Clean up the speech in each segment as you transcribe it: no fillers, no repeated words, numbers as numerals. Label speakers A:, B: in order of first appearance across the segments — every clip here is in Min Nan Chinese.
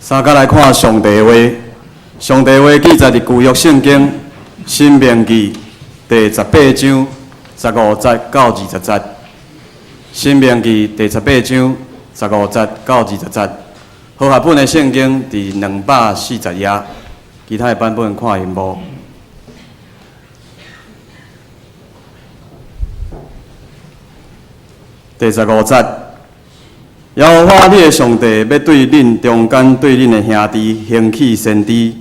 A: 三佮來看上帝話，上帝話記載佇舊約聖經申命記第十八章十五節到二十節。申命記第十八章十五節到二十節，和合本的聖經佇240頁，其他的版本看螢幕。第十五節，耶和華你的上帝欲對恁中間對恁的兄弟興起先知，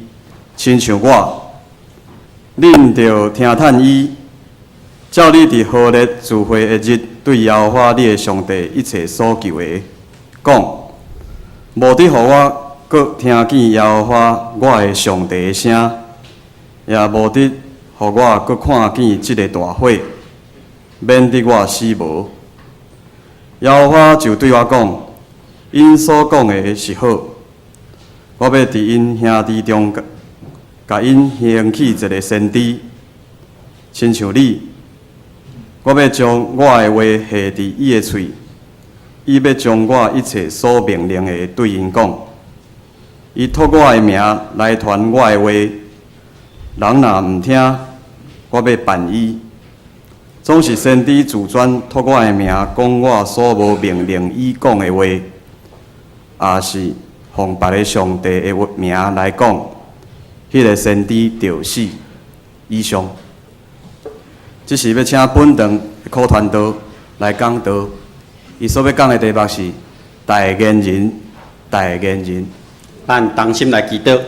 A: 親像我，恁著聽趁伊，照你佇何烈聚會的日，對耶和華你的上帝一切所求的講，無得予我閣聽見耶和華我的上帝的聲，也無得予我閣看見這个大火，免得我死無。耶和華就對我講：𪜶所講的是好，我欲佇𪜶兄弟中，共𪜶興起一个先知，親像你。我欲將我的話下佇伊的喙，伊欲將我一切所命令的對𪜶講。伊託我的名來傳我的話，人若毋聽，我欲辦伊。總是先知自傳託我的名講我所無命令伊講的話，抑是奉別个上帝的名來講，彼个先知就死。以上。這時欲請本堂的柯傳道來講道，伊所欲講的題目是代言人，代言人。
B: 咱同心來祈禱。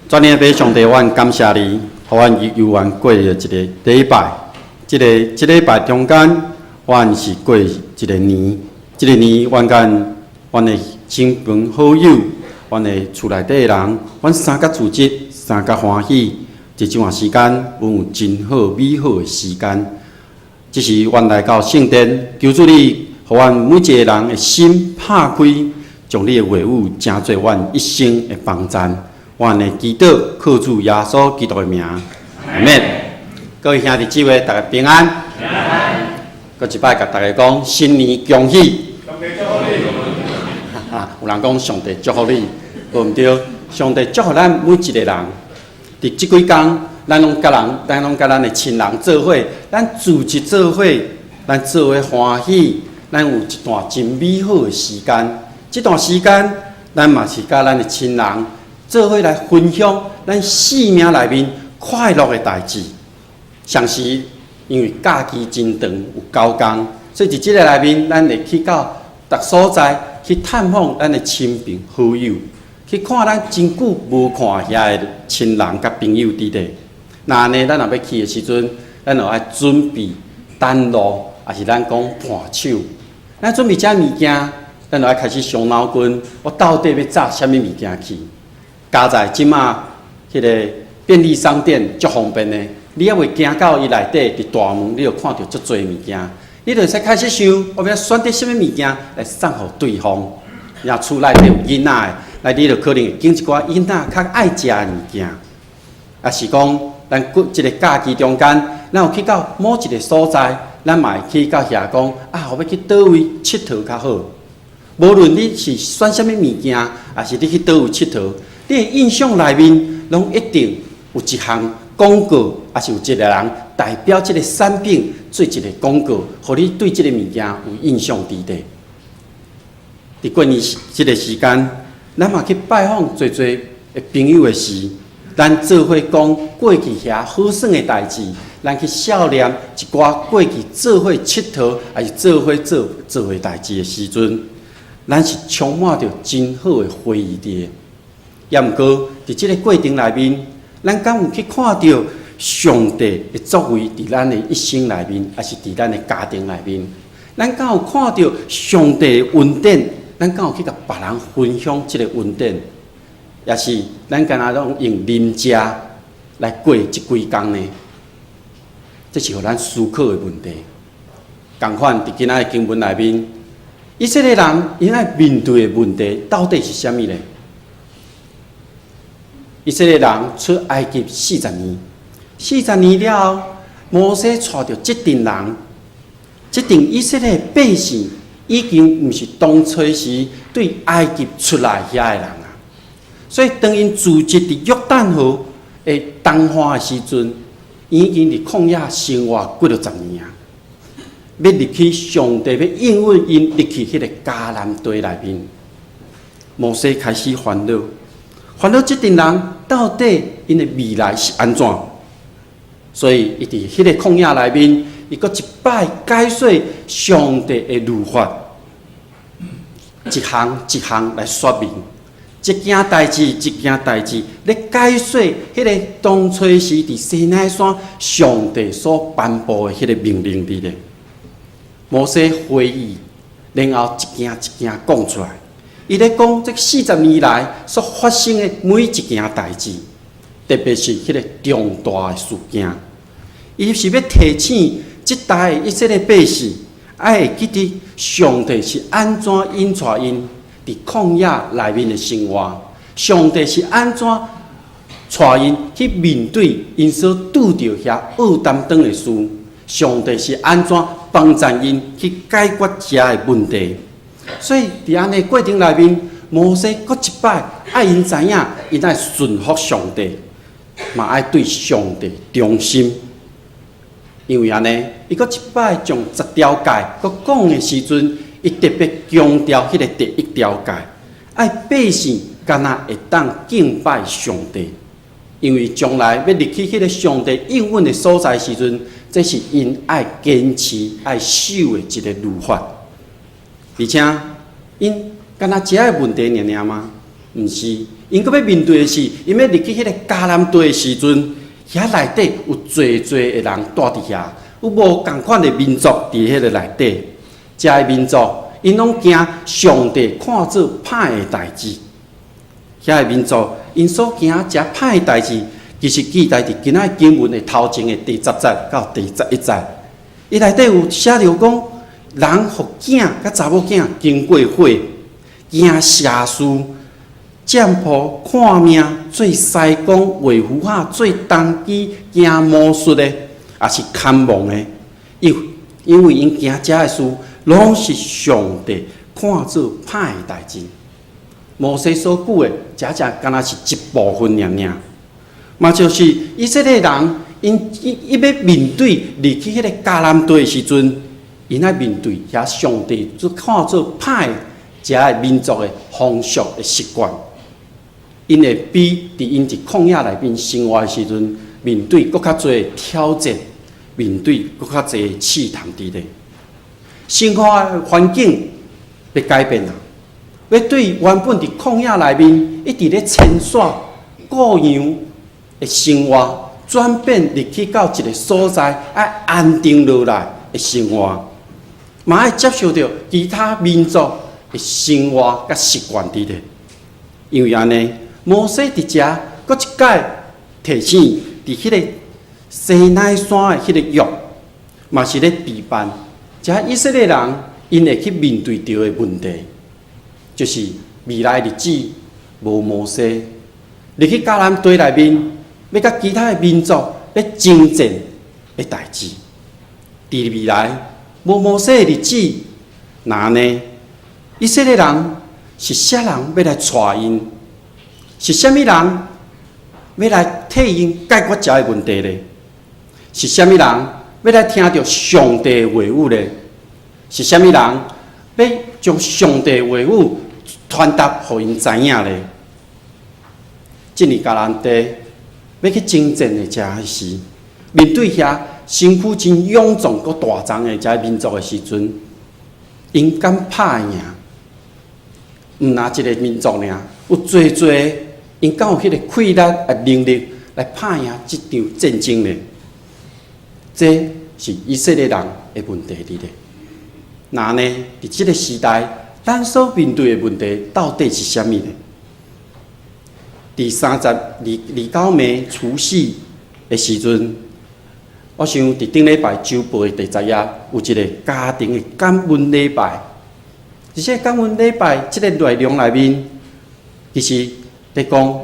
B: 主耶穌上帝，阮感謝你，予阮猶原過著一个禮拜。這个這禮拜中間，阮是過一个年。這个年，阮佮阮的親朋好友，阮的厝內底的人，阮相佮組織，相佮歡喜。這這段時間，阮有真好美好的時間。這時，阮來到聖殿，求主你，予阮每一個人的心拍開，將你的話語成做阮一生的幫贊。阮的祈禱，靠主耶穌基督的名，阿們。各位兄弟姊妹，大家平安。平安。閣一擺共大家講，新年恭喜。
C: 上帝祝福你。
B: 哈，有人講上帝祝福你，無毋對。上帝祝福咱每一个人。佇這幾工，咱攏佮人，咱攏佮咱的親人做伙，咱組織做伙，咱做伙歡喜，咱有一段真美好的時間。這段時間，咱嘛是佮咱的親人做伙來分享咱生命內面快樂的代誌。上時因為假期真長，有9工，所以佇這個內面，咱會去到逐所在去探訪咱的親朋好友，去看咱真久無看遐的親人佮朋友佇咧。若按呢，咱若欲去的時陣，咱就愛準備等路，抑是咱講伴手。咱準備這物件，咱就愛開始傷腦筋，我到底欲紮啥物物件去？佳哉這馬彼个便利商店足方便的，你猶未行到伊內底，佇大門你就看著足濟物件，你就會使開始想，我欲選擇啥物物件來送予對方。若厝內底有囡仔的，來你就可能會揀一寡囡仔較愛食的物件。抑是講，咱過這个假期中間，咱有去到某一个所在，咱嘛會去到遐講，啊，我欲去佗位𨑨迌較好。無論你是選啥物物件，抑是你去佗位𨑨迌，你的印象內面攏一定有一項廣告，抑是有一个人代表這个產品做一个廣告，予你對這个物件有印象佇咧。佇過年這个時間，咱嘛去拜訪濟濟的朋友的時，咱做伙講過去遐好耍的代誌，咱去笑念一寡過去做伙𨑨迌，抑是做伙做做的代誌的時陣，咱是充滿著真好的回憶佇咧。抑毋過，佇這个過程內面，咱敢有去看著上帝的作為佇咱的一生內面，抑是佇咱的家庭內面？咱敢有看著上帝的恩典？咱敢有去共別人分享這个恩典？抑是咱敢若攏用啉食來過這幾工呢？這是予咱思考的問題。仝款佇今仔的經文內面，以色列人𪜶愛面對的問題到底是啥物呢？以色列人出埃及四十年，四十年了後，摩西帶著這陣人，這陣以色列百姓已經毋是當初時對埃及出來遐的人啊。所以當𪜶住植佇約旦河的東岸的時陣，已經佇曠野生活幾落十年啊。欲入去上帝欲應允𪜶入去彼个迦南地內面，摩西開始煩惱，煩惱這陣人到底𪜶的未來是按怎？所以伊佇彼个曠野內面，伊閣一擺解說上帝的律法，一項一項來說明，一件代誌一件代誌咧解說彼个當初時佇西奈山上帝所頒布的彼个命令佇咧。摩西回憶，然後一件一件講出來。伊咧講這40年來所發生的每一件代誌，特別是彼个重大的事件。伊是欲提醒這代的以色列百姓，愛會記得上帝是按怎引帶𪜶佇曠野內面的生活，上帝是按怎帶𪜶去面對𪜶所拄著遐惡擔當的事，上帝是按怎幫助𪜶去解決遮的問題。所以佇按呢過程內面，摩西閣一擺愛𪜶知影，𪜶愛順服上帝，嘛愛對上帝忠心。因為按呢，伊閣一擺將十條誡閣講的時陣，伊特別強調彼个第一條誡，愛百姓敢若會當敬拜上帝。因為將來欲入去彼个上帝應允的所在時陣，這是𪜶愛堅持、愛守的一个律法。而且，𪜶敢若遮的問題爾爾嗎？毋是，𪜶閣欲面對的是，𪜶欲入去彼个迦南地的時陣，遐內底有濟濟的人蹛佇遐，有無仝款的民族佇彼个內底。遮的民族，𪜶攏驚上帝看做歹的代誌。遐的民族，𪜶所驚遮歹的代誌，其實記載佇今仔經文的頭前的第10節到第11節。伊內底有寫著講，人予囝佮查某囝經過火，行邪術、占卜、看命、做師公、畫符仔、做童乩、行魔術的，抑是牽夢的。因為𪜶行遮的事，攏是上帝看做歹的代誌。摩西所舉的，遮才敢若是一部分爾爾，嘛就是以色列人，𪜶伊欲面對入去彼个迦南地的時陣，𪜶愛面對遐上帝所看做歹遮的民族的風俗的習慣，𪜶會比佇𪜶佇曠野內面生活的時陣，面對閣較濟的挑戰，面對閣較濟的試探佇咧。生活的環境欲改變啊！欲對原本佇曠野內面一直咧遷徙、顧羊的生活，轉變入去到一个所在，愛安定落來的生活，嘛愛接受著其他民族的生活佮習慣佇咧。因為按呢，摩西佇遮閣一擺提醒，佇彼个西奈山的彼个約，嘛是咧備辦，遮以色列人𪜶會去面對著的問題，就是未來日子無摩西，入去迦南地內面，欲佮其他的民族欲爭戰的代誌。佇未來無摩西的日子，若按呢，以色列人是啥人欲來帶𪜶？是啥物人欲來替𪜶解決遮的問題咧？是啥物人欲來聽著上帝的話語咧？是啥物人欲將上帝的話語傳達予𪜶知影咧？進入迦南地欲去征戰的遮時，面對遐身軀真勇壯、閣大壯的遮民族的時陣，𪜶敢拍會贏？毋若一个民族爾，有濟濟，𪜶敢有彼个氣力啊能力來拍贏這場戰爭咧？這是以色列人的問題佇咧。若按呢，佇這个時代，咱所面對的問題到底是啥物呢？佇三十二二九暝除夕的時陣，我想佇頂禮拜週報的第10頁有一个家庭的感恩禮拜。而且感恩禮拜這个內容內面，其實咧講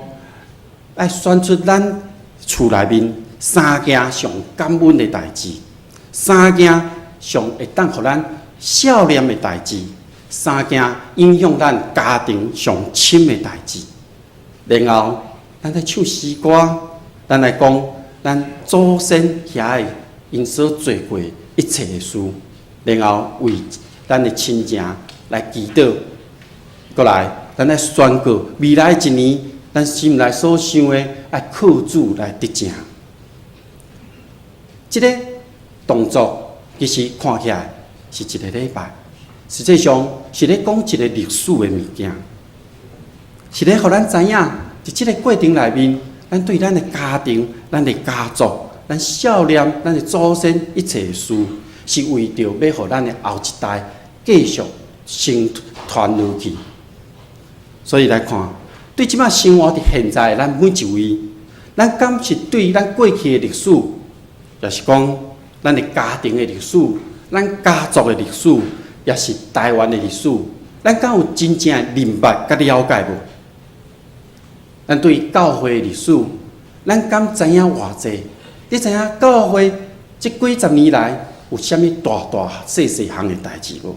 B: 愛選出咱厝內面三件上感恩的代誌，三件上會當予咱笑臉的代誌。三件影響咱家庭上深的代誌。然後，咱來唱詩歌，咱來講咱祖先遐的𪜶所做過一切的事，然後為咱的親情來祈禱。閣來，咱來宣告未來一年，咱心內所想的，愛靠主來得成。這个動作其實看起來是一个禮拜，實際上是咧講一个歷史的物件，是咧予咱知影，佇這个過程內面，咱對咱的家庭、咱的家族、咱少年、咱的祖先一切的事，是為著欲予咱的後一代繼續承傳落去。所以來看，對這擺生活佇現在的咱每一位，咱敢是對咱過去的歷史，也是講咱的家庭的歷史、咱家族的歷史，也是台灣的歷史，咱敢有真正的明白佮了解無？咱對教會的歷史，咱敢知影偌濟？你知影教會這幾十年來有啥物大大細細項的代誌無？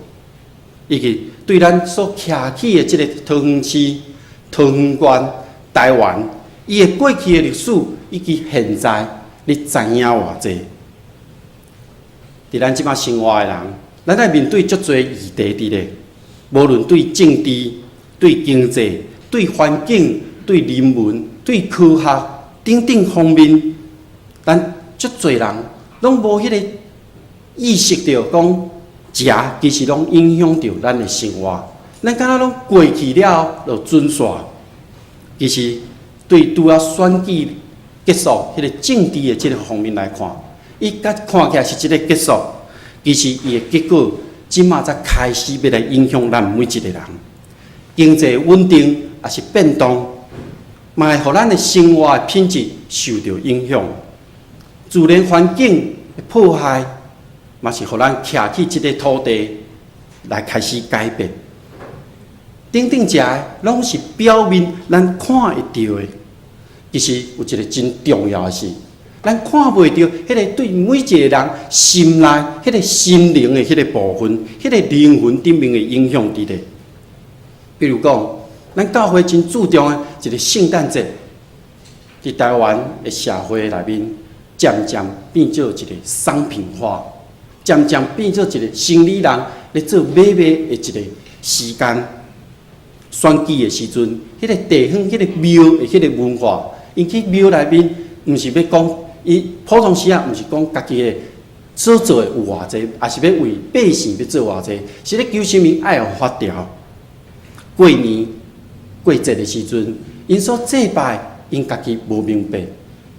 B: 以及對咱所徛起的這个桃園市、桃園縣、台灣，伊的過去的歷史以及現在，你知影偌濟？佇咱這擺生活的人，咱愛面對足濟議題佇咧，無論對政治、對經濟、對環境、對人文、對科學等等方面，咱足濟人攏無彼个意識著講，遮其實攏影響著咱的生活。咱敢若攏過去了後就準煞。其實對拄仔選舉結束彼个政治的這个方面來看，伊佮看起來是一个結束，其實伊的結果，這馬才開始欲來影響咱每一个人。經濟穩定抑是變動，嘛會予咱的生活的品質受著影響。自然環境的破壞，嘛是予咱徛起這个土地來開始改變。等等這个攏是表面咱看會著的，其實有一个真重要的是，咱看袂著彼个對每一个人心內彼个心靈的彼个部分，彼个靈魂頂面的影響佇咧。比如講，咱教會真注重的一个聖誕節，佇台灣的社會內面，漸漸變做一个商品化，漸漸變做一個生理人咧做買賣的一个時間。選舉的時陣，彼个地方、彼个廟的彼个文化，𪜶去廟內面，毋是欲講，伊普通時啊，毋是講家己的所做的有偌濟，抑是欲為百姓欲做偌濟，是咧求神明愛予發條。過年過節的時陣，𪜶所祭拜，𪜶家己無明白，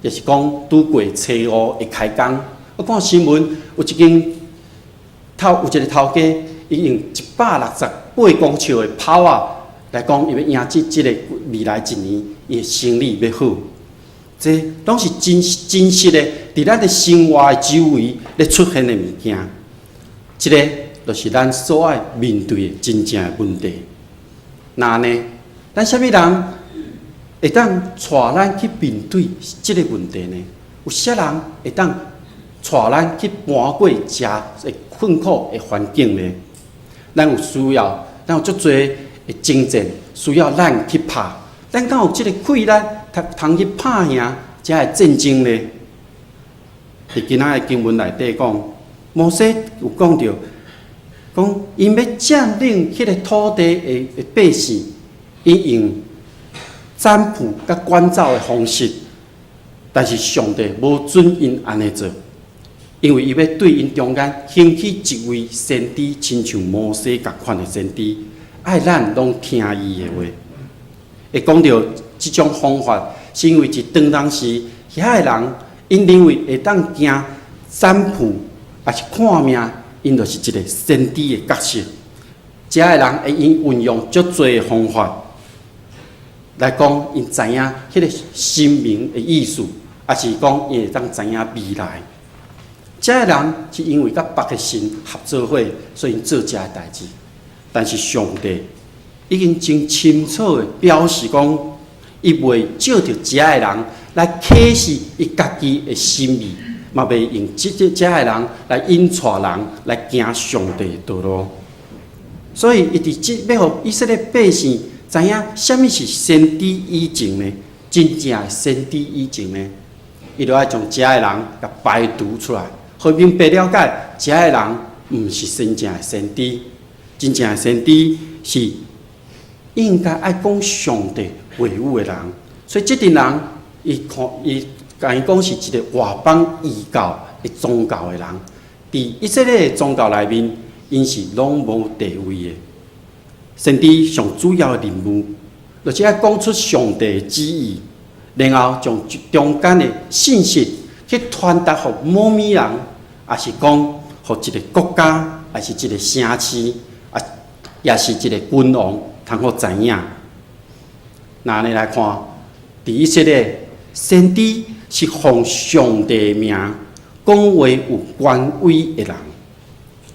B: 就是講拄過初五會開工。我看新聞有一間頭有一个頭家，伊用168公尺的炮仔來講，伊欲迎接這个未來一年，伊的生理欲好。這攏是真真實的，佇咱的生活的周圍咧出現的物件。這个就是咱所愛面對的真正的問題。那呢，咱啥物人會當帶咱去面對這个問題呢？有啥人會當帶咱去搬過遮的困苦的環境呢？咱有需要，咱有足濟的征戰需要咱去拍。咱敢有這个氣力，通去拍贏遮的戰爭呢？佇今仔的經文內底講，摩西有講著，講𪜶欲佔領彼个土地的百姓，𪜶用占卜佮趕走的方式，但是上帝無准𪜶按呢做，因為伊欲對𪜶中間興起一位先知，親像摩西仝款的先知，愛咱攏聽伊的話。會講著這種方法，是因為佇當當時遐的人，𪜶認為會當行占卜，抑是看命，𪜶就是一个先知的角色。遮的人會用運用足濟的方法來講，𪜶知影彼个神明的意思，抑是講𪜶會當知影未來。遮的人是因為佮別个神合做伙，所以𪜶做遮的代誌。但是上帝已經真清楚的表示講，伊袂藉著遮的人來啟示伊家己的心意，嘛袂用這遮的人來引帶人來行上帝的道路。所以，伊佇這欲予以色列百姓知影啥物是先知以前呢？真正的先知以前呢？伊就愛將遮的人共排除出來，予明白了解，遮的人毋是真正的先知。真正的先知是應該愛講上帝話語的人。所以，這陣人，伊看伊共伊講是一個外邦異教的宗教的人，佇以色列的宗教內面，𪜶是攏無地位的。先知上主要的任務，就是愛講出上帝的旨意，然後將中間的信息去傳達予某物人，抑是講予一個國家，抑是一個城市，啊，抑是一個君王，通好知影。若按呢來看，佇以色列，先知是奉上帝名講話有權威的人。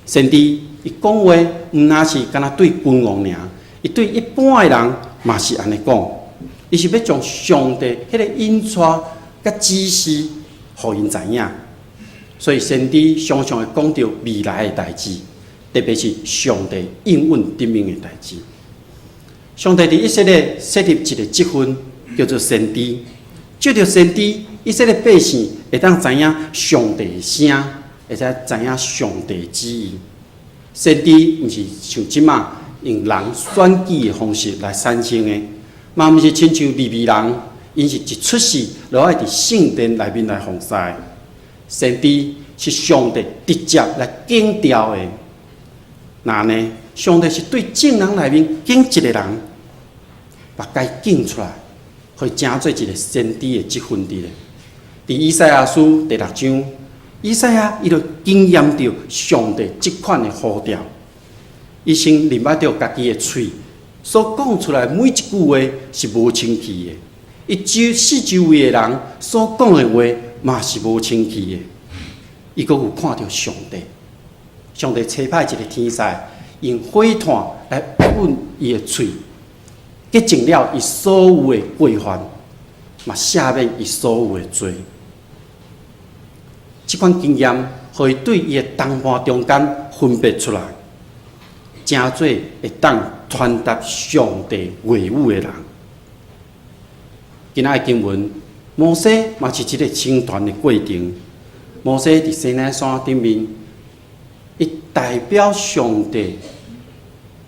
B: 先知伊講話毋但是干焦對君王爾，伊對一般的人嘛是按呢講。伊是欲將上帝彼個引帶佮指示，予𪜶知影。所以先知常常會講著未來的代誌，特別是上帝應允頂面的代誌。上帝佇以色列設立一個職分，叫做先知。藉著先知，以色列百姓會當知影上帝的聲，會使知影上帝旨意。先知毋是像這馬用人選舉的方式來產生的，嘛毋是親像利未人，𪜶是一出世就愛佇聖殿內面來奉事。先知是上帝直接來揀調的。若按呢，上帝是對眾人內面揀一個人，把伊揀出來，予伊成做一個先知的職分佇咧。佇以賽亞書第六章，以賽亞伊就經驗著上帝這款的呼召，伊先認捌著家己的喙所講出來每一句話是無清氣的，伊周四周圍的人所講的話嘛是無清氣的。伊閣有看著上帝，上帝差派一個天使用火炭來勻伊的喙，潔淨了伊所有的過犯，嘛赦免伊所有的罪。這款經驗，予伊對伊的同伴中間分別出來，成做會當傳達上帝話語的人。今仔的經文，摩西嘛是這个成傳的過程。摩西佇西奈山頂面，伊代表上帝，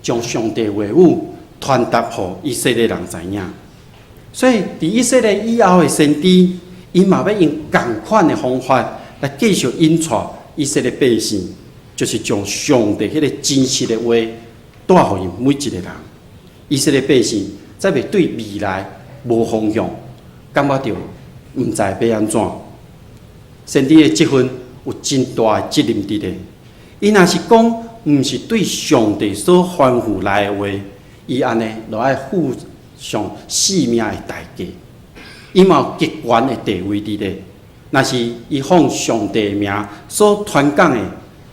B: 將上帝話語傳達予以色列人知影。所以，佇以色列以後的先知，𪜶嘛欲用仝款的方法來繼續引帶以色列百姓，就是將上帝彼个真實的話帶予𪜶每一個人。以色列百姓才袂對未來無方向，感覺著毋知欲按怎。先知的職分有真大的責任佇咧。伊若是講毋是對上帝所吩咐來的話，伊按呢就愛付上性命的代價。伊嘛有極懸的地位佇咧。若是伊奉上帝名所傳講的，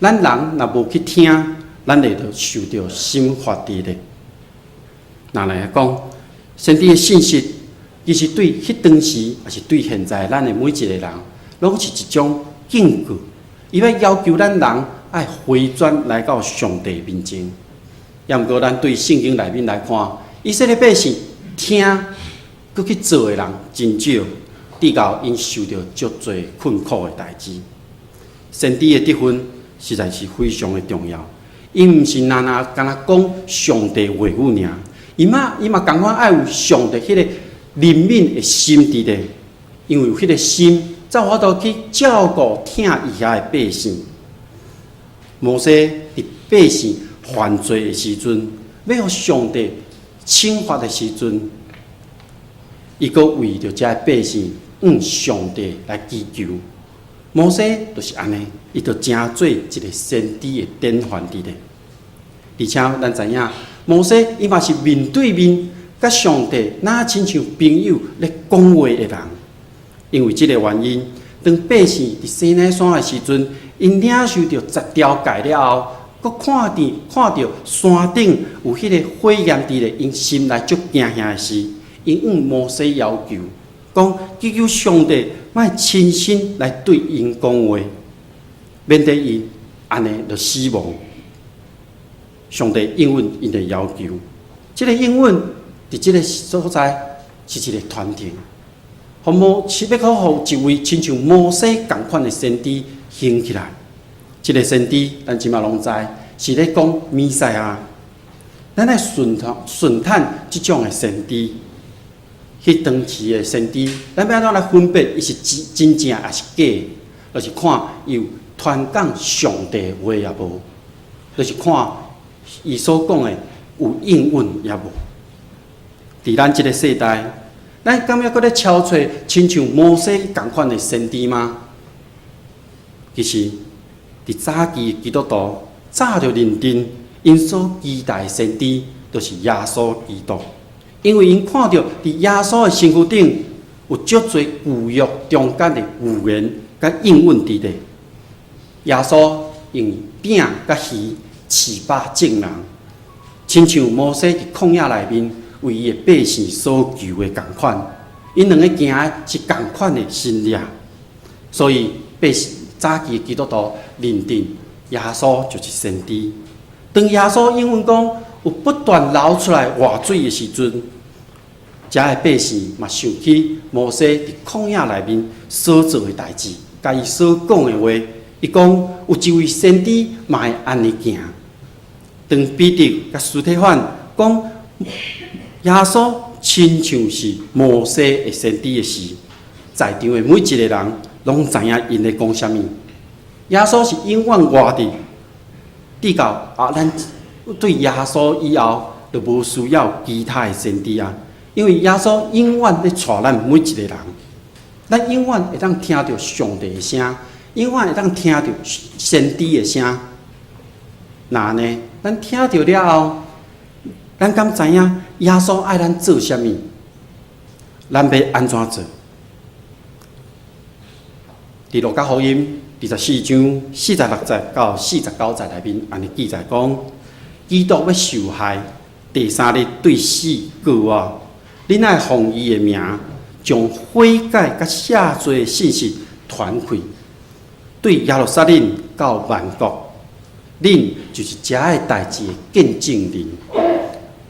B: 咱人若無去聽，咱會著受著審罰佇咧。若來講，先知的信息其實對彼當時，抑是對現在咱的每一個人，攏是一種警告。伊欲要求咱人愛回轉來到上帝面前。抑毋過，咱對聖經內面來看，以色列百姓聽閣去做的人真少，直到𪜶受著足濟困苦的代誌。先知的職分實在是非常的重要。伊毋是單單干焦講上帝話語爾，伊嘛仝款愛有上帝彼個憐憫的心佇咧，因為有彼個心，才有法度去照顧疼伊遐的百姓。摩西佇百姓犯罪的時陣，欲予上帝懲罰的時陣，伊閣為著遮百姓向上帝來祈求。摩西就是按呢，伊就成做一個先知的典範佇咧。而且咱知影，摩西伊嘛是面對面佮上帝，若親像朋友咧講話的人。因為這個原因，當百姓佇西奈山的時陣，𪜶領受著十條誡了後，閣看著山頂有彼個火焰佇咧，𪜶心內足驚嚇的時，𪜶向摩西要求，講祈求上帝莫親身來對𪜶講話，免得𪜶按呢就死亡。上帝應允𪜶的要求。這个應允佇這个所在是一个團體，予摩是欲閣予一位親像摩西仝款的先知興起來。這个先知，咱這馬攏知，是咧講彌賽亞。咱愛順探順探這種的先知，彼當時的先知，咱欲按怎來分別伊是真真正抑是假？就是看伊有傳講上帝話抑無，就是看伊所講的有應允抑無。佇咱這个世代，咱敢猶閣咧敲揣親像摩西仝款的先知嗎？其實，佇早期基督徒早就認定，𪜶所期待的先知就是耶穌基督，因為𪜶看著佇耶穌的身軀頂有足濟舊約中間的預言佮應允佇咧。耶穌用餅佮魚飼飽眾人，親像摩西佇曠野內面為伊的百姓所求的仝款，𪜶兩个行的是仝款的神跡，所以百姓早期的基督徒認定耶穌就是先知。當耶穌應允講有不斷流出來活水的時陣，遮的百姓嘛想起摩西佇曠野內面所做的代誌，佮伊所講的話，伊講有一位先知嘛會按呢行。當彼得佮司提反講耶穌親像是摩西的先知的時，在場的每一个人攏知影𪜶咧講啥物。耶穌是永遠活佇，直到啊，咱對耶穌以後就無需要其他的先知啊，因為耶穌永遠咧帶咱每一个人，咱永遠會當聽著上帝的聲，永遠會當聽著先知的聲。若按呢，咱聽著了後，咱敢知影耶穌愛咱做啥物？咱欲按怎做？佇路加福音24章46節到49節內面，按呢記載講，基督欲受害，第三日對死復活。恁愛奉伊的名，將悔改佮赦罪的信息傳開，對耶路撒冷到萬國。恁就是這个代誌的見證人。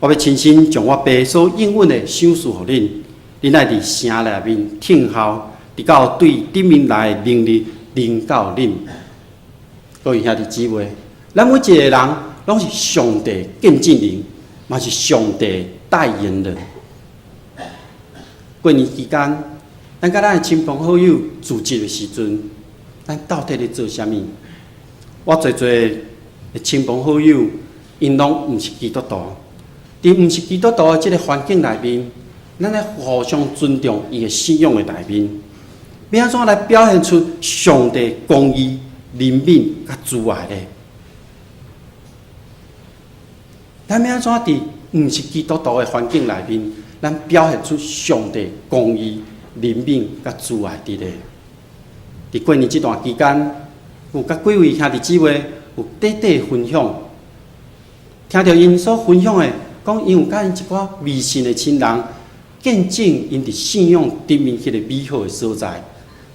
B: 我欲親身將我爸所應允的賞賜予恁，恁愛佇城內面聽候，直到對頂面來的能力臨到恁。各位兄弟姊妹，咱每一个人攏是上帝見證人，嘛是上帝代言人。過年期間，咱佮咱的親朋好友聚集的時陣，咱到底咧做啥物？我濟濟的親朋好友，𪜶攏毋是基督徒。佇毋是基督徒的這个環境內面，咱咧互相尊重伊的信仰的內面，欲按怎來表現出上帝公義、憐憫佮慈愛咧？咱欲按怎佇毋是基督徒的環境內面，咱表現出上帝公義、憐憫佮慈愛佇咧？佇過年這段期間，有佮幾位兄弟姊妹有短短分享，聽著𪜶所分享的，講𪜶有佮𪜶一寡未信的親人見證𪜶佇信仰頂面彼个美好的所在，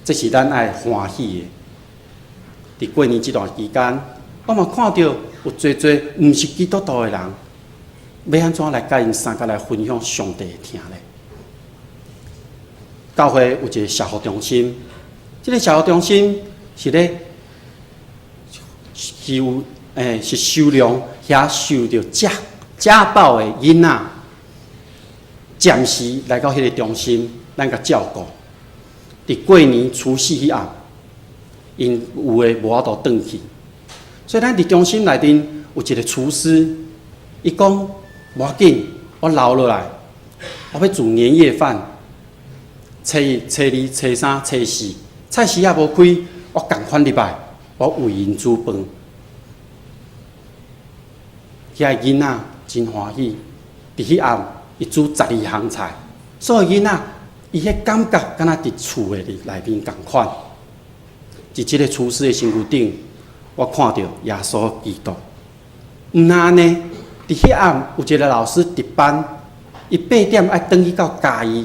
B: 這是咱愛歡喜的。佇過年這段期間，我嘛看著有濟濟毋是基督徒的人，欲按怎來佮𪜶相共來分享上帝的疼咧？教會有一个社福中心，這个社福中心是咧是有是收容遐受著家家暴的囡仔，暫時來到彼个中心，咱共照顧。佇過年除夕彼暗，𪜶有的無法度轉去，所以咱佇中心內面有一个廚師，伊講無要緊，我留落來，我欲煮年夜飯。初一、初二、初三、初四，菜市仔無開，我仝款入來，我為𪜶煮飯。遐个囡仔真歡喜，佇彼暗伊煮12項菜，所有囡仔伊彼感覺敢若佇厝的內面仝款。佇這个廚師的身軀頂，我看著耶穌基督。毋但按呢，佇彼暗有一个老師值班，伊8點愛轉去到嘉義，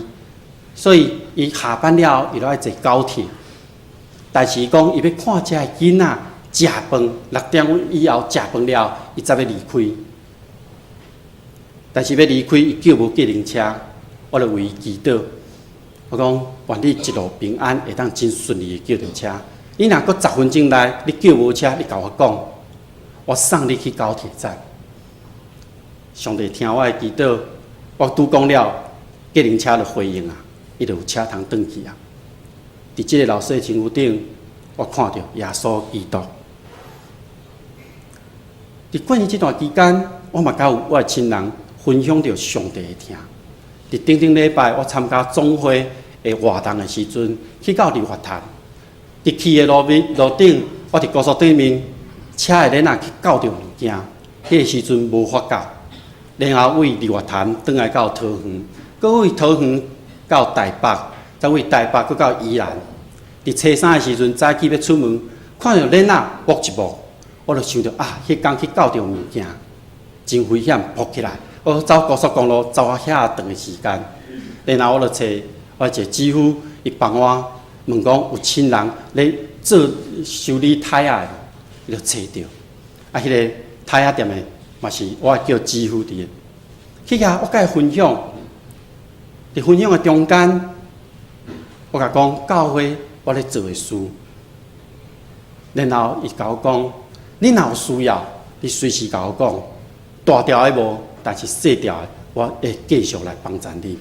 B: 所以伊下班了後，伊就愛坐高鐵。但是伊講伊欲看遮个囡仔食飯6點以後食飯了，伊才欲離開。但是欲離開，伊叫無計程車，我就為伊祈禱。我講願你一路平安，會當真順利的叫著車。你若閣10分鐘內你叫無車，你共我講，我送你去高鐵站。上帝聽我的祈禱，我拄講了，計程車就回應啊，伊就有車通轉去啊。佇這个老師的身軀頂，我看著耶穌基督。佇過年這段期間，我嘛佮我的親人分享著上帝的疼。佇頂頂禮拜，我參加總會的活動的時陣，去到日月潭。佇去的路面路頂，我佇高速頂面，車的輪仔去轎著物件，彼个時陣無發覺。然後為日月潭轉來到桃園，閣為桃園到台北，再為台北閣到宜蘭。佇初三的時陣，早起欲出門，看著輪仔爆一幕，我就想著啊，彼工去轎著物件，真危險，撲起來。我走高速公路走啊遐長的時間，然後我就揣我一个姊夫，伊幫我問講有親人咧做修理胎仔的，伊就揣著。啊，彼个胎仔店的嘛是我叫姊夫佇的。去遐我共伊分享，佇分享的中間，我共講教會我咧做的事，然後伊共我講，你若有需要，你隨時共我講，大條的無，但是細條的，我會繼續來幫助你。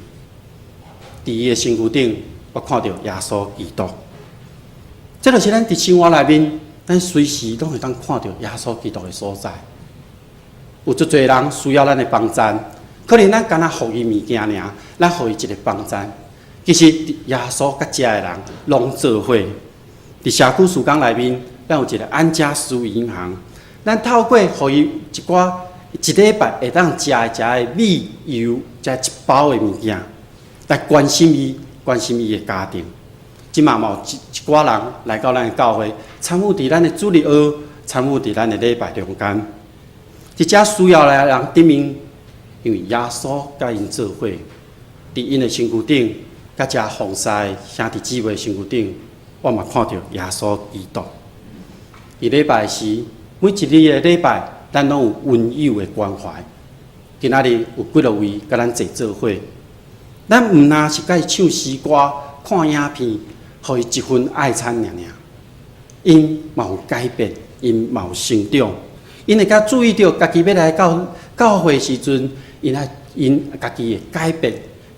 B: 佇伊的身軀頂，我看著耶穌基督。這就是咱佇生活內面，咱隨時攏會當看著耶穌基督的所在。有足濟人需要咱的幫助，可能咱干焦予伊物件爾，咱予伊一个幫助。其實耶穌佮遮的人攏做伙。佇社區事工內面，咱有一个安家食物銀行，咱透過予伊一寡一禮拜會當食的食的米油，食一包的物件，來關心伊，關心伊的家庭。這馬嘛有一寡人來到咱的教會，參與佇咱的主日學，參與佇咱的禮拜中間。佇遮需要的人頂面，因為耶穌佮𪜶做伙，佇𪜶的身軀頂，佮遮奉侍兄弟姊妹身軀頂，我嘛看著耶穌基督。佇禮拜時，每一日的禮拜，咱攏有溫友的關懷。今仔日有幾落位佮咱坐做伙，咱毋但是共伊唱詩歌、看影片，予伊一份愛餐爾爾。𪜶嘛有改變，𪜶嘛有成長。𪜶會較注意著家己欲來到教會時陣，𪜶愛𪜶家己會改變、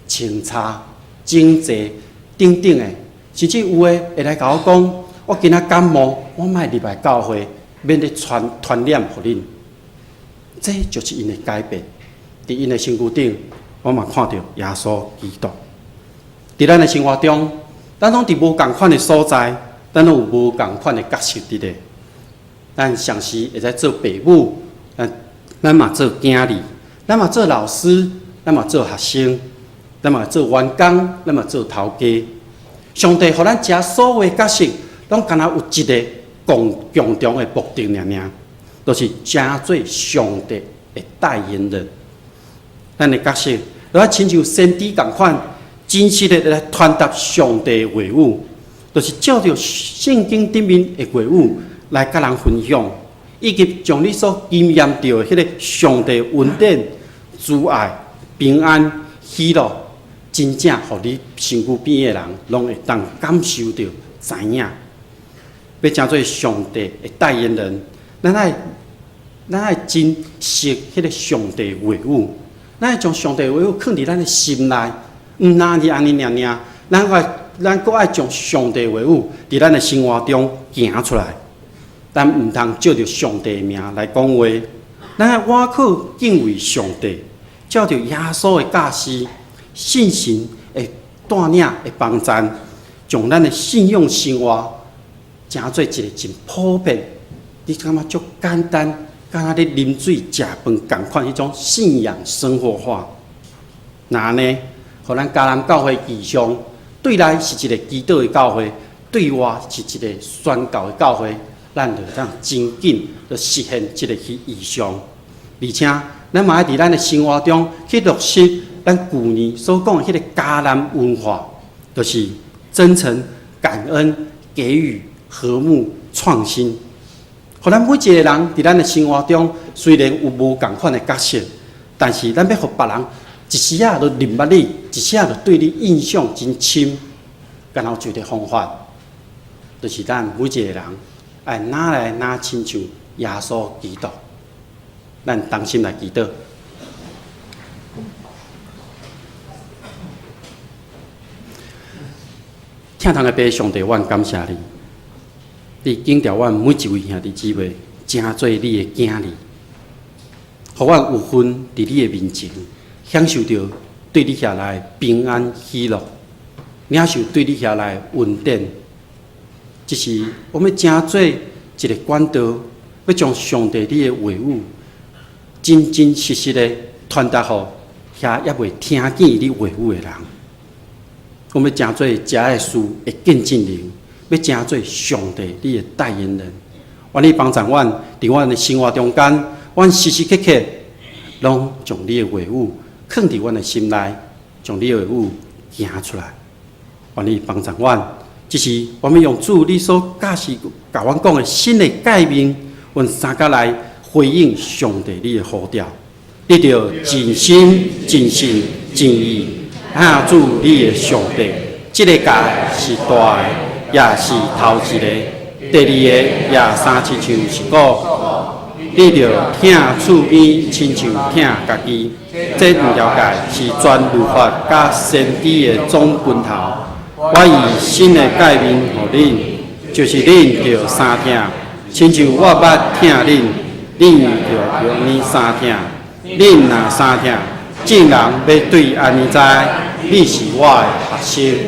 B: 清查、整齊等等的，甚至有的會來共我講：我今仔感冒，我莫入來教會，免得傳傳染予恁。這就是𪜶的改變。佇𪜶的身軀頂，我嘛看著耶穌基督。佇咱的生活中，咱攏佇無仝款的所在，咱攏有無仝款的角色佇咧。咱常時會使做爸母，咱嘛做囝兒，咱嘛做老師，咱嘛做學生，咱嘛做員工，咱嘛做頭家。上帝予咱遮所有角色，攏敢若有一个共同的目的爾爾，就是成做上帝的代言人。咱的角色，就親像先知仝款，真實的來傳達上帝的話語，就是照著聖經頂面的話語來佮人分享，以及將你所經驗著的彼个上帝恩典、慈愛、平安、喜樂，真正予你身軀邊的人攏會當感受著、知影。欲成做上帝的代言人，咱愛珍惜彼个上帝話語，咱愛將上帝話語囥佇咱的心內，毋但是按呢爾爾，咱閣愛將上帝話語佇咱的生活中行出來。咱毋通借著上帝的名來講話，咱愛倚靠敬畏上帝，照著耶穌的教示，信神的帶領的幫贊，將咱的信仰生活成做一个真普遍，你感覺足簡單，敢若咧啉水、食飯仝款彼種信仰生活化。若按呢，予咱迦南教會異象，對內是一个祈禱的教會，對外是一个宣教的教會，咱就會當真緊就實現這个異象。而且，咱嘛愛佇咱的生活中去落實咱舊年所講的彼个迦南文化，就是真誠、感恩、給予、和睦、創新。予咱每一个人佇咱的生活中，雖然有無仝款的角色，但是咱欲予別人一時仔就認捌你，一時仔就對你印象真深，敢若有一個方法，就是咱每一個人愛愈來愈親像耶穌基督。咱同心來祈禱。疼痛的父上帝，阮感謝你，你揀召阮每一位兄弟姊妹，成做你的囝兒，予阮有份佇你的面前，享受著對你遐來平安喜樂，領受對你遐來恩典。這時我欲成做一個管道，欲將上帝你的話語，真真實實的傳達予遐猶未聽見你話語的人。我欲成做遮的事的見證人，欲成做上帝你的代言人。願你幫助阮，佇阮的生活中間，阮時時刻刻攏將你的話語囥佇阮的心內，將你的話語行出來。願你幫助阮，這是我們用主你所教示、共阮講的新的誡命，阮三加來回應上帝你的呼召。你著盡心、盡性、盡意愛主你的上帝。這个誡是大的，也是頭一个。第二个也相親像是講，你著疼厝邊親像疼家己。這兩條誡是全律法佮先知的總根頭。我以新的誡命予恁，就是恁著相疼，親像我捌疼恁，恁著按呢相疼。恁若相疼，眾人欲對按呢知，你是我的學生。